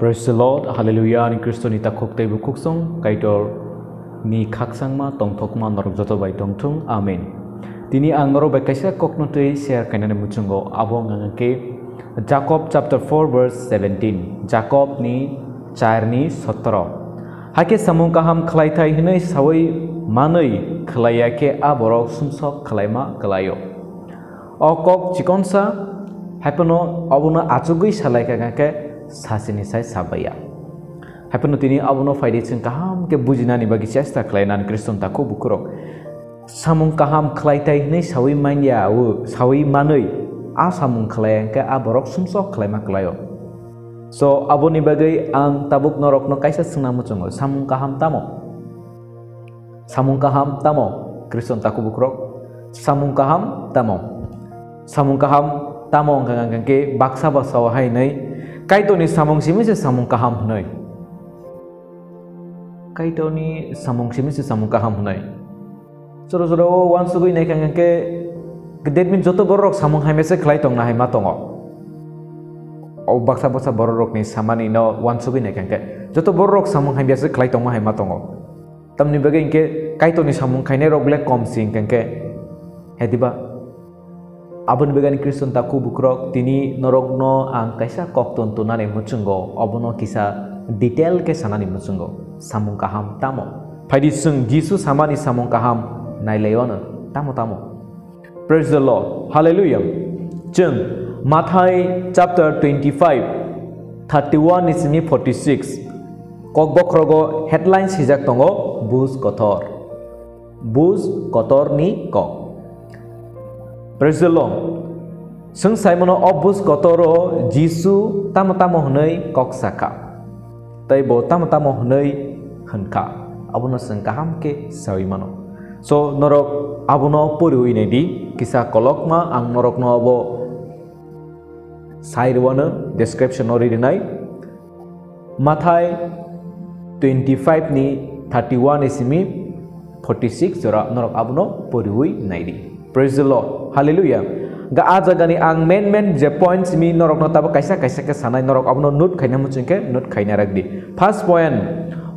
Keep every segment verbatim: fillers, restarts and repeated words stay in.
Praise the Lord, Hallelujah, ani Khristo ni takhuk tei bukhuk song, Kaitor ni khakchangma tongthokma norok joto bai tongthung. Amen. Tini ang norok bai kaisa kokno twi share kainani muchungo, abo wngkha khe Jakob chapter four verse seventeen, Jakob ni char ni sotoro. Hakhe samung kaham khlaithai hwnwi sawi manwi khlaiya khe a borok sumsok khlaima kwlaio. O kok chikonsa, haiphano obono achugwi salaikha khe sasini sai sabaiya. Haiphano tini obono phaidi chwng kaham khe bujinani bagwi chesta khlainani Khristo ni takhuk bukhurok. Samung kaham khlaitai hwnwi sawi manya o, sawi manwi a samung khlai hwnkhe a borok sumsok khlaima kwlaio. So, aboni bagwi ang tabuk norokno kaisa swngna muchungo, samung kaham tamo? Samung kaham tamo, Khristo ni takhuk bukhurok? Samung kaham tamo? Samung kaham tamo wngkha khe baksa baksa o hai hwnwi, Kaitorni samung simi se samung kaham hwnwi. Kaitorni samung simi se samung kaham hwnwi. Choro choro o uansugwi naikha khe, that means joto bororok samung hamya se khlai tongna hai ma tongo. O baksa baksa bororokni samani no uansugwi naikha khe, joto bororok samung hamya se khlai tongma hai ma tongo. Tamni bagwi hinkhe Kaitorni samung khainai rok le kom si hinkhe, hediba? Aboni bagwi ani Khristo ni takhuk bukhurok, tini norokno ang kaisa kok ton tunani muchungo, obono kisa detail khe sanani muchungo. Samung kaham tamo? Phaidi chwng Jisu samani samung kaham nailaio no, tamo tamo? Praise the Lord. Hallelujah. Chwng Mathai chapter twenty-five, thirty-one ni simi forty-six. Kok bokhorogo headline swijak tongo, Buj Kotor. Buj Kotorni kok. Praise the Lord. Chwng saimano o Buj Kotoro Jisu tamo tamo hwnwi kok sakha. Tei bo tamo tamo hwnwi hwnkha, abono chwng kaham khe sawi mano. So, norok abono poriwi naidi, kisa kolokma ang norokno abo sai rwano, description o ri rwnai. Mathai twenty-five ni thirty-one ni simi forty-six jora norok abono poriwi naidi. Praise the Lord. Hallelujah. Ga a jagani ang main main je point simi norokno tabo kaisa kaisa khe sanai, norok abono note khaina muchung khe note khaina rakdi. First point,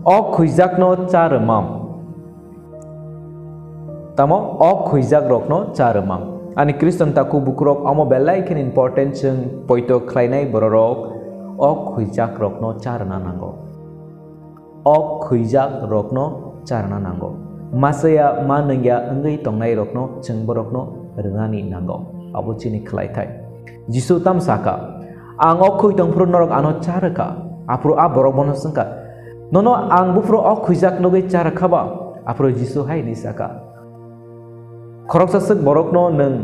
o khwijakno cha rwmam. Tamo o khwijakrokno cha rwmam. Ani Khristo ni takhuk bukhurok, omo belai kheno important, chwng poito khlainai bororok o khwijakrokno cha rwna nango. O khwijakrokno cha rwna nango. Masaya ma nungya wngwi tongnairokno chwng borokno rwnani nango. Abo chini khlaithai. Jisu tamo sakha, "Ang o khwi tongphuru norok ano cha rwkha, aphuru a borok bono swngkha, 'Nono ang buphuru o khwijak nugwi cha rwkha ba?' Aphuru Jisu hai hwnwi sakha, 'Khoroksa swk borokno nwng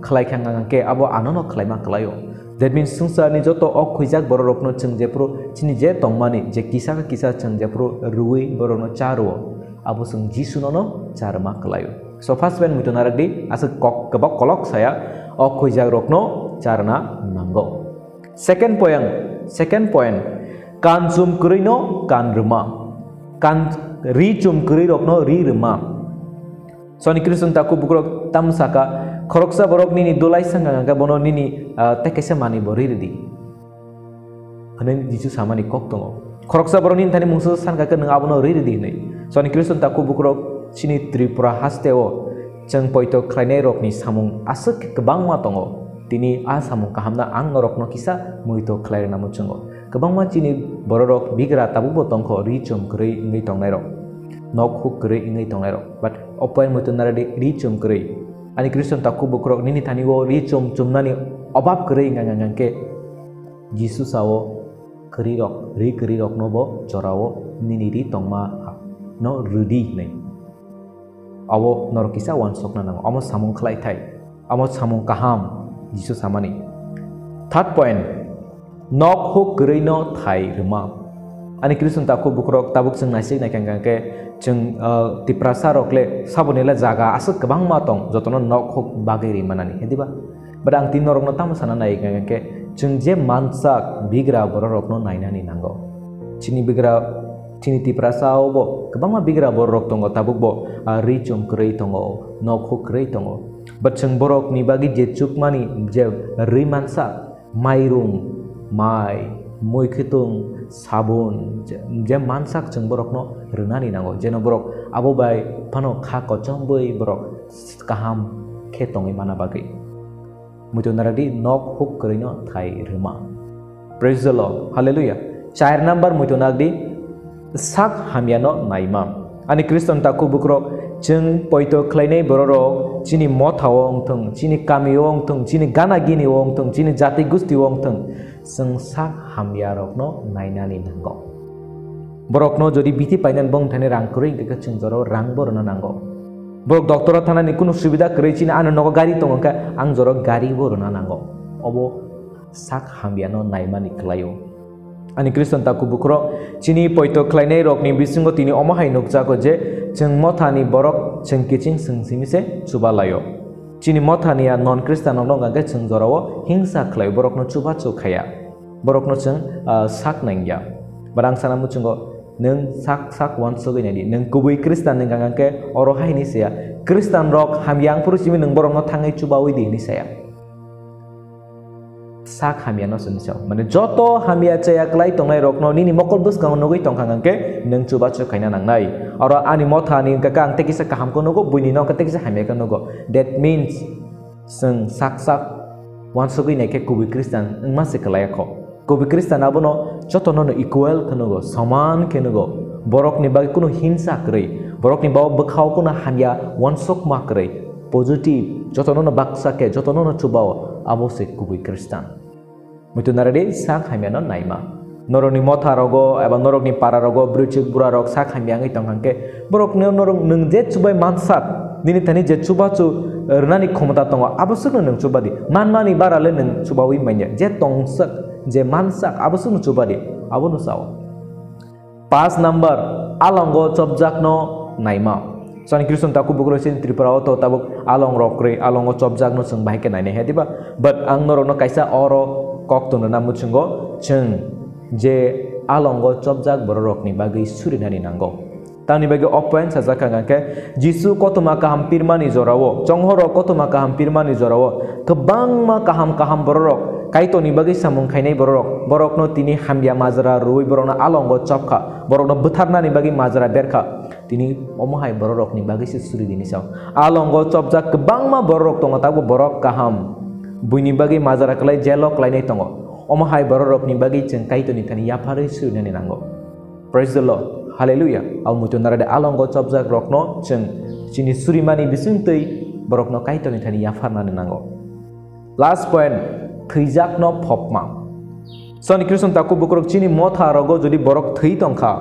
khlai kha hwnkha khe abo anono khlaima kwlaio.' That means, swngcharni joto o khwijak bororokno chwng jephuru chini je tongmani, je kisa khe kisa chwng jephuru rwui borokno cha rwo, abo chwng Jisu nono cha rwma kwlaio. So, first point muitu narwkdi, aswk kok, kwbak kolok saya, o khwijakrokno cha rwna nango. Second point, second point, kan chum kwrwino kan rwma. Kan, ri chum kwrwirokno ri rwma. Soni Khristo ni takhuk bukhurok tamo sakha, khoroksa borok nini dulai sangka hwnkhe bono nini, ah, tei kaisa manwi bo ri rwdi. Hwnwi Jisu samani kok tongo. Khoroksa borok nini thani mungsa sankha khe nwng abono ri rwdi hwnwi. Soni Khristo ni takhuk bukhurok chini Tripura hasteo chwng poito khlainairokni samung aswk khe kwbangma tongo. Tini a samung kahamno ang norokno kisa muitu khlai rwna muchungo. Kwbangma chini bororok bigra tabukbo tongkho, ri chum kwrwi wngwi tongnairok, nok huk kwrwi wngwi tongnairok. But o point muitu narwdi, ri chum kwrwi. Ani Khristo ni takhuk bukhurok nini thani o ri chum chumnani obab kwrwi wngkha hwnkhe Jisu sao, "Kwrwirok, ri kwrwirokno bo jorao nini ri tongma no rwdi," hwnwi. Abo norok kisa uansukna nango. Omo samung khlai thai. Omo samung kaham Jisu samani. Third point, nok huk kwrwino thai rwma. Ani Khristo ni takhuk bukhurok tabuk chwng naisik naikha hwnkhe chwng, ah, Tiprasa rok le saboni le jaga aswk kwbangma tong, jotono nok huk bagwi ri manani, hediba? But ang tini norokno tamo sana nai hwnkhe, chwng je mansak bigra bororokno nainani nango. Chini bigra, chini Tiprasa o bo kwbangma bigra bororok tongo, tabuk bo, ah, ri chum kwrwi tongo, nok huk kwrwi tongo. But chwng borokni bagwi je chukmani je rwi mansak, mairung, mai, Muikhwtwng, sabun, je, je mansak chwng borokno rwnani nango, jeno borok abo bai phano kha kochomwi borok kaham khe tongwi mana bagwi. Muitu naradi nok huk kwrwino thai rwma. Praise the Lord. Hallelujah. Char number muitu nagdi sak hamyano naima. Ani Khristan takhuk bukrok, chwng poito khlainai bororok chini mothao wngthwng, chini kamio wngthwng, chini gana ginio wngthwng, chini jati gustio wngthwng, chwng sak hamyarokno nainani nango. Borokno jodi bithi painani bongthani rang kwrwi hwnkhe chwng jorao rang bo rwna nango. Borok doctor-o thanani kunu subida kwrwi chini ano nogo gari tongo hwnkhe ang jorao gari bo rwna nango. Obo sak hamyano naimani kwlaio. Ani Khristan takhuk bukrok, chini poito khlainai rokni bisingo tini omo hai nukjago je chwng mothani borok chwng kiching swng simi se chuba laio. Chini mothani a non Khristan rokno hwnkha khe chwng jorao hingsa khlai borokno chubachu khaiya. Borokno chwng, ah, sak nangya. Barang sana muchungo nwng sak sak uansugwi naidi. Nwng kubui Khristan wngkha khe oro haini saya. Khristan rok hamya wngphuru simi nwng borokno thangwi chubawi di hini saya. Sak hamya no sini sao. Mane joto hamya chaya kwlai tongnai rokno nini mokol bwskango nugwi tongkha hwnkhe nwng chubachu khaina nangnai. Oro ani motha ni hwnkha khe ang tei kisa kaham khe nugo, buini no hwnkha tei kisa hamya khe nugo. That means, chwng sak sak uansugwi naikhe kubui Khristan wngma se kwlai kho. Kubui Khristan abono jotono no equal khe nugo, soman khe nugo. Borokni bagwi kunu hingsa kwrwi, borokni bagwi bwkhao kunu hamya uansukma kwrwi, positive, jotono no baksa khe, jotono no chubao, abo se kubui Khristan. Muitu naradi sak hamyano naima. Norokni motha rogo eba norokni para rogo bwrwichwk bura rok sak hamya wngwi tongkha hwnkhe, borokno norok nwng je chubai mansak, nini thani je chubachu rwnani khomota tongo, abo swkno nwng chubadi. Manmani bara le nwng chubawi manya. Je tongsak, je mansak, abo swkno chubadi. Abono sao. Paanch number, alongo chopjakno naima. Chwng Khristan takhuk bukrok chini Tripura o to tabuk along rok kwrwi, alongo chopjakno chwng bahai khe nainai hai diba? But ang norokno kaisa oro kok tongna muchungo, chwng je alongo chopjak bororokni bagwi surinani nango. Tamni bagwi o point sajak kha hwnkhe, Jisu kothoma kaham pirmani jorao, chonghorrok kothoma kaham pirmani jorao, kwbangma kaham kaham bororok, Kaitorni bagwi samung khainai bororok, borokno tini hamya majra rwui borokno alongo chopkha, borokno bwtharnani bagwi majra berkha. Tini omo hai bororokni bagwi se suri dini sao. Alongo chopjak kwbangma bororok tongo, tabuk borok kaham, buini bagwi majra kwlai jelo kwlainai tongo. Omo hai bororokni bagwi chwng Kaitorni thani yapharwi surinani nango. Praise the Lord. Hallelujah. Abo muitu naradi alongo chopjak rokno chwng chini surimani bisingtwi borokno Kaitorni thani yapharnani nango. Last point, thwijakno phopma. Soni Khristan takhuk bukrok chini motha rogo jodi borok thwi tongkha,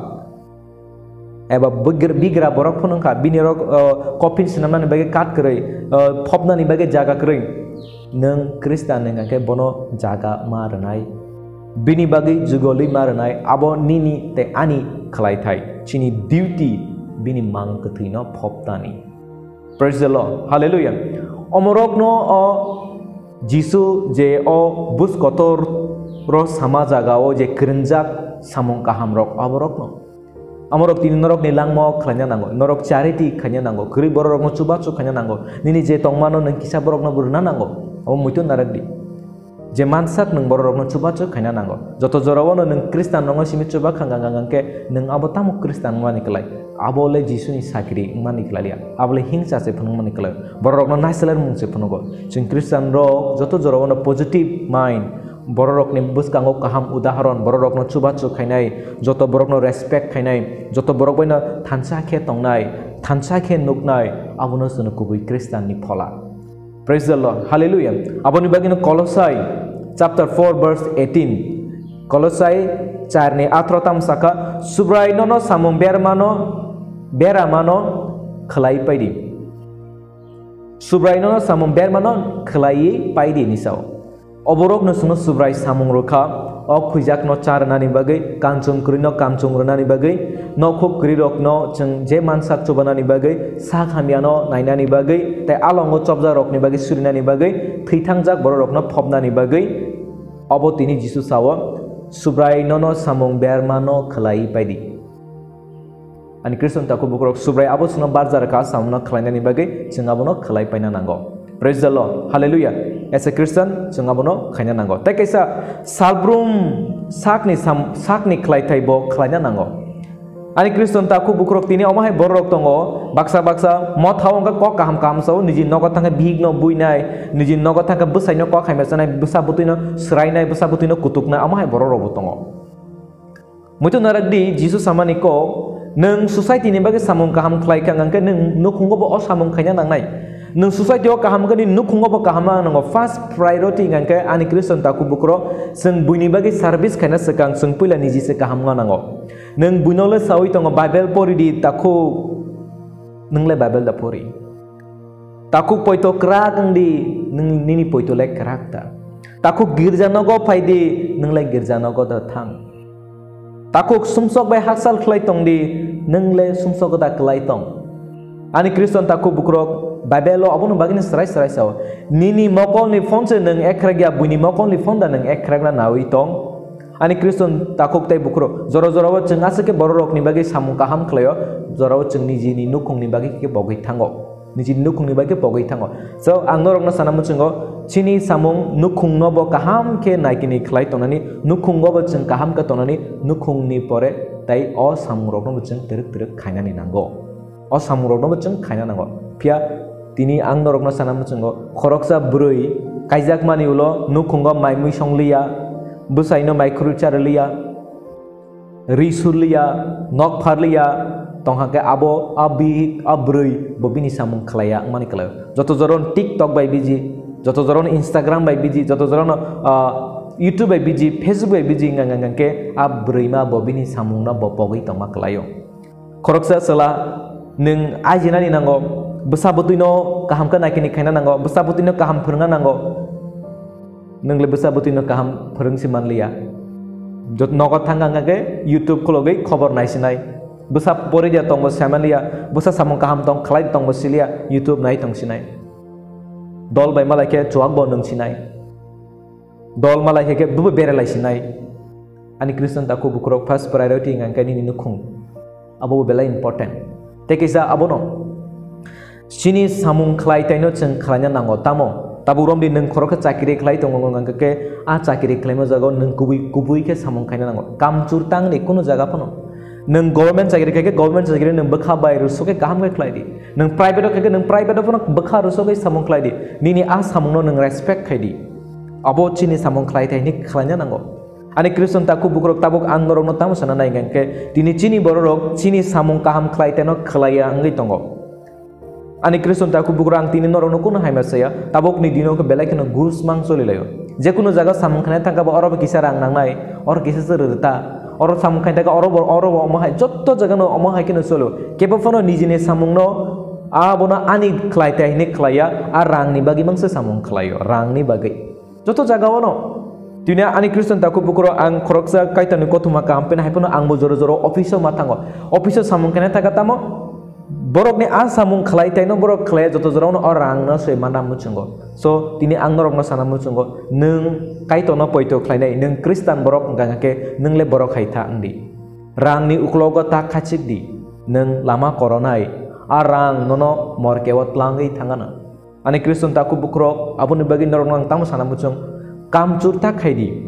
eba bigr-, bigra borok phunung kha, bini rok, uh, coffin swnamnani bagwi kat kwrwi, uh, phopnani bagwi jaga kwrwi. Nwng Khristan wngkha khe bono jaga ma rwnai, bini bagwi jugolwi ma rwnai, abo nini tei ani khlai thai, chini duty bini mang kwthwino phoptani. Praise the Lord. Hallelujah. Omorokno o Jisu je o bus kotor ro sama jaga o je kwrwngjak samung kaham rok aborokno. Amorok tini norokni langmao khlaina nango, norok charity khaina nango, kwrwi bororokno chubachu khaina nango, nini je tongmano nwng kisa borokno bo rwna nango, abo muitu narwkdi. Je mansak nwng bororokno chubachu khaina nango. Joto jorao no nwng Khristan rokno simi chuba khang khang khang khe nwng abo tamo Khristan wngmani kwlai? Abo le Jisuni sakiri wngmani kwlai ya. Abo le hingsa se phunukmani kwlai. Bororokno naiseler mung se phunugo. Chwng Khristan rok joto jorao no positive mind, bororokni bwskango kaham udahoron, bororokno chubachu khainai, joto borokno respect khainai, joto borok bai no thansa khe tongnai, thansa khe nuknai, abono chwngno kubui Khristanni phola. Praise the Lord. Hallelujah. Aboni bagwino Kolosai chapter four verse eighteen. Kolosai char ni athro tam saka, Subrai nono samung bermano, beramano khwlai paidi. Subrai nono samung bermano khwlaiwi paidi ni sao. Oborokno chwngno Subrai samung rwkha, o khwijakno cha rwnani bagwi, kanchwng kwrwino kamchwng rwnani bagwi, nokhuk kwrwirokno chwng je mansak chubanani bagwi, sak hamyano nainani bagwi, tei alongo chopjakrokni bagwi surinani bagwi, thwithangjak bororokno phopnani bagwi. Obo tini Jisu sao, Subrai nono samung bermano khwlaiwi paidi. Ani Khristan takhuk bukrok Subrai abo chwngno barja rwkha, samungrok khwlainani bagwi chwng abono khwlai paina nango. Praise the Lord. Hallelujah. As a Christian, chwng abono khaina nango. Tei kaisa salbrum Sakni sam-, sakni khlaithai bo khlaina nango. Ani Khriston takhuk bukhurok tini omo hai bororok tongo, baksa baksa motha wngkha kok kaham kaham sao, niji nogo thangkhe bihikno buinai, niji nogo thangkhe bwsaino kok hamya sanai, bwsa bwtwino swrainai, bwsa bwtwino kutuknai, omo hai bororokbo tongo. Muitu narak di, Jisu samani kok, nwng society ni bagwi samung kaham khlai kha, hwnkhe nwng nukhungo bo o samung khaina nangnai. Nwng society o kaham khe nini nukhungo bo kaham wng nango. First priority hwnkhe ani Khriston takhuk bukhurok, chwng buini bagwi service khaina swkang, chwng puila niji se kaham wng nango. Nwng buino le saui tongo, Bible pori di, takhuk, nwng le Bible da pori? Takhuk poito kwrak wng di, nwng nini poito le kwrak da? Takhuk girja nogo phai di, nwng le girja nogo da thang? Takhuk sumsok bai haksal khlai tong di, nwng le sumsok da kwlai tong? Ani Khriston takhuk bukhurok, Bible o abono bagwino swrai swrai sao. Nini mokolni phone se nwng ekhrak ya, buini mokolni phone da nwng ekhrakna naui tong? Ani Khriston takhuk tei bukhurok, jora jorao chwng aswk khe bororokni bagwi samung kaham khlaio, jorao chwng nijini nukhungni bagwi khe bogwi thango. Nijini nukhungni bagwi pogwi thango. So, ang norokno sana muchungo, chini samung nukhungno bo kaham khe naikini khlai tongnani, nukhungo bo chwng kaham khe tongnani, nukhungni pore tai o samungrokno bo chwng twrwk twrwk khainani nango. O samungrokno bo chwng khaina nango. Phiya tini ang norokno sana muchungo, khoroksa bwrwi kaijakmani ulo nukhungo mai mui song liya, bwsaino mai khurui chari liya, ri sur liya, nok phar liya, tongkha khe abo, a bihik, a bwrwi bo bini samung khlaiya wngmani kwlaio. Joto jora TikTok bai busy, joto jora Instagram bai busy, joto jora, ah, YouTube bai busy, Facebook bai busy wngkha, wngkha, wngkha khe a bwrwima bo bini samungno bo pogwi tongma kwlaio. Khoroksa chwla nwng ajinani nango, bwsa bwtwino kaham khe naikini khaina nango, bwsa bwtwino kaham phwrwngna nango. Nwng le bwsa bwtwino kaham phwrwng si manliya. Jot-, nogo thang ang khe YouTube khulogwi khobor naisinai. Bwsa poridia tongbo samanliya, bwsa samung kaham tong khlai tongbo siliya, YouTube nai tongsinai. Dol bai malai khe chuak bo nwngsinai. Dol malai khe khe bubo berelai sinai. Ani Khristan takhuk bukhurok first priority hwnkha khe nini nukhung. Abo bo belai important. Tei kisa abono chini samung khlai taino chwng khlaina nango. Tamo tabuk romdi nwng khorok khe chakiri khlai tongo, hwnkha khe a chakiri khlaima jagao nwng kubui kubui khe samung khaina nango. Kamchur tangni kunu jaga phano. Nwng government chakiri khai khe government chakiri nwng bwkha bai rwsok khe kaham khe khlai di. Nwng private o khai khe nwng private o phano bwkha rwsok khe samung khlai di. Nini a samungno nwng respect khai di. Abo chini samung khlai thai hinwi khlaina nango. Ani Khristan takhuk bukhurok tabuk ang norokno tamo sana nai hwnkha khe, tini chini bororok chini samung kaham khlai teno khlaiya wngwi tongo. Ani Khristan takhuk bukhurok, ang tini norokno kunu haima saya, tabukni dino khe belai kheno gus mang choli laio. Jekunu jaga samung khaina thangkha bo oro bo kisa rang nangnai, oro kisa se rwrwta, oro samung khaina thangkha oro bo, oro bo omo hai jotto jagano omo hai kheno cholo. Kebo phano nijini samungno abono ani khlai thai hinwi khlaiya, a rangni bagwi mangsa samung khlaio, rangni bagwi. Joto jaga ono. Tini ani Khristan takhuk bukhurok ang khoroksa Kaitorni kothoma kaham pena hai phano ang bo jora jora office o ma thango. Office o samung khaina thangkha tamo borokni a samung khlai taino borok khlai joto jora ono o rang no soi mana muchungo. So tini ang norokno sana muchungo, nwng Kaitorno poito khlainai, nwng Khristan borok wngkha khe nwng le borok hai tha wngdi. Rangni uklogo ta khachik di, nwng lama koronai, a rang nono morkeo tlangwi thangana. Ani Khristan takhuk bukhurok, aboni bagwi norokno ang tamo sana muchung, kamchur ta khai di,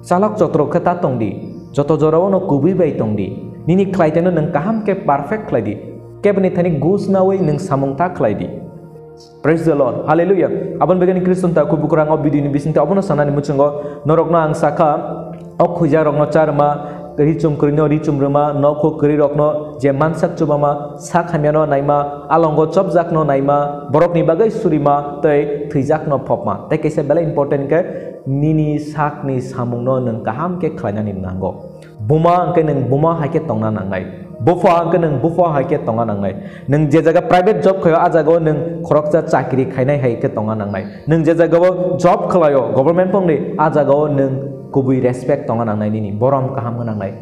chalok chotrok khe ta tong di, joto jorao no kubui bai tong di, nini khlai taino nwng kaham khe perfect khlai di, keboni thani gus naui nwng samung ta khlai di. Praise the Lord, hallelujah. Aboni bagwi ani Khristan takhuk bukhurok, ang o video ni bisingtwi abono sanani muchungo norokno ang sakha, o khuijarokno charma, richum kwrwino richum rwma, nokhuk kwrwirokno je mansak chubama, sak hamyano naima, alongo chopjakno naima, borokni bagwi surima tei thwijakno phopma. Tei kaisa belai important khe nini sakni samungno nwng kaham khe khlainani nango. Buma hwnkhe nwng buma hai khe tongna nangnai. Bupha hwnkhe nwng bupha hai khe tongna nangnai. Nwng je jaga private job khaio, a jagao nwng khoroksa chakri khainai hai khe tongna nangnai. Nwng je jagao job khlaio, government phongni, a jagao nwng kubui respect tongna nangnai nini, borom kaham wngna nangnai.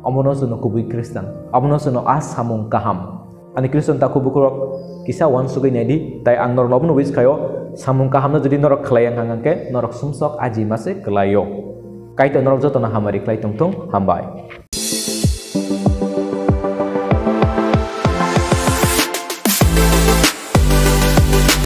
Omono chwngno kubui Khristan, omono chwngno a samung kaham. Ani Khristan takhuk bukhurok kisa uansugwi naidi, tai ang norokno obono wish khaio, samung kahamno jodi norok khlai wngkha hwnkhe norok sumsok aji mase kwlaio. Kaitor norok jotono hamari khlai tongthung, hambai.